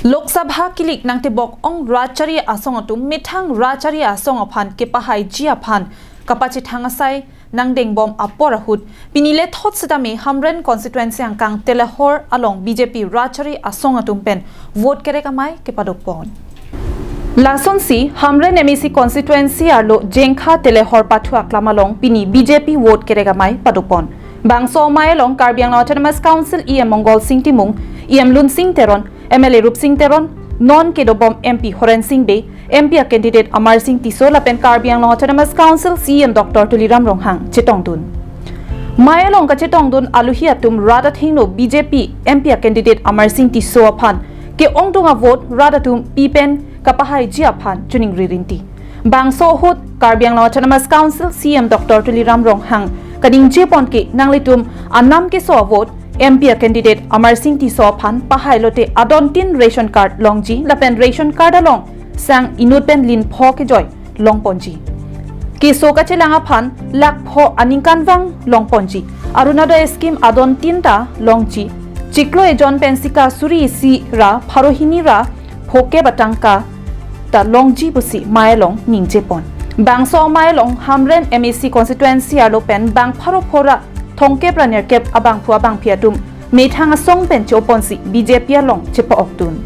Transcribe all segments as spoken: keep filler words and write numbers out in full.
Lok Sabha kilik nangtebok ong rat chari asong atum methang rat chari asong aphan kepahaiji aphan kapachethang asai nangdengbom apor ahut pini lethot sitame Hamren constituency angkang Telehor along B J P rat chari asong atum pen vote kerek amei kepadopon. Lasonsi Hamren M A C constituency arlo Jengkha Telehor pathu aklam along pini B J P vote kerek amei padopon. Bangso amei along Karbi Anglong Autonomous Council E M Mongal Sing Timung, E M Lunsing Teron, M L A Rupsing Teron, non kedobom M P Horen Sing Bey, M P a candidate Amar Sing Tisso lapen Karbi Anglong Autonomous Council C E M Doctor Tuliram Ronghang chetongdun. Amei along kachetongdun aluhi atum rat athengno B J P M P a candidate Amar Sing Tisso aphan ke-ongdung avote rat atum pi pen kapahaiji aphan choningri rinti. Bangso ahut Karbi Anglong Autonomous Council C E M Doctor Tuliram Ronghang kaningjepon ke nanglitum anam keso avote M P a candidate Amar Sing Tisso aphan pahai lote adontin ration card longji lapen ration card along sang inut pen lin pho kejoi longponji. Keso kachelang aphan lakh pho aningkanvang longponji. Arunodoi scheme adontin ta longji. Chiklo ejon pen sika suri isi ra pharo hini ra phokep atangka ta longji pusi amei along ningjepon. Bangso amei along Hamren M A C constituency arlo pen bang pharo pho ra thomkep ra nerkep abangphu abangphi atum methang asong pen choponsi B J P along chepa-okdun.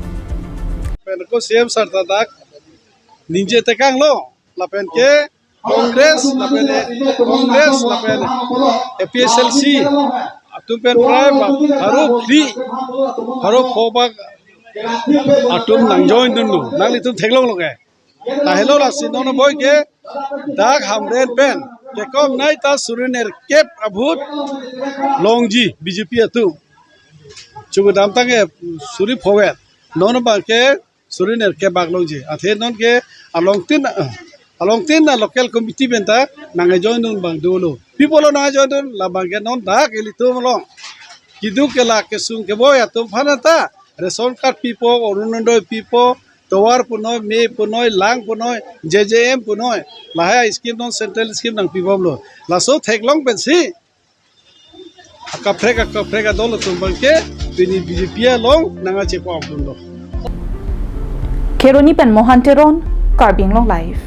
Pen ko C M sir ta dak ningje tekanglo lapen ke Congress lapen Congress lapen A P H L C atum pen prai ba pharo phli pharo pho bak atum nang join dunlo, nanglitum theklonglo ke. Tahelo lasi non boi ke dak Hamren pen kekom nei ta suri nerkep a-vote longji B J P atum. Chukudam tangke suri pho vet. Non abang ke suri nerkep bak longji. Athe non ke alongtin alongtin a local committee pen ta nang join dun abang dolo. Pi apotlo nang join dun, labang ke non dak ilitum along keduk kelak kesung keboi atum aphan ta ration card pipo, Arunodoi pipo, tovar punoi, me punoi, lang punoi, J J M punoi, lahai scheme non central scheme nangpibomlo. Laso theklong pensi akaprek akaprek adol atum abang ke pini B J P along nang chepa-okdunlo. Kheroni pen Mohan Teron, Karbi Anglong Live.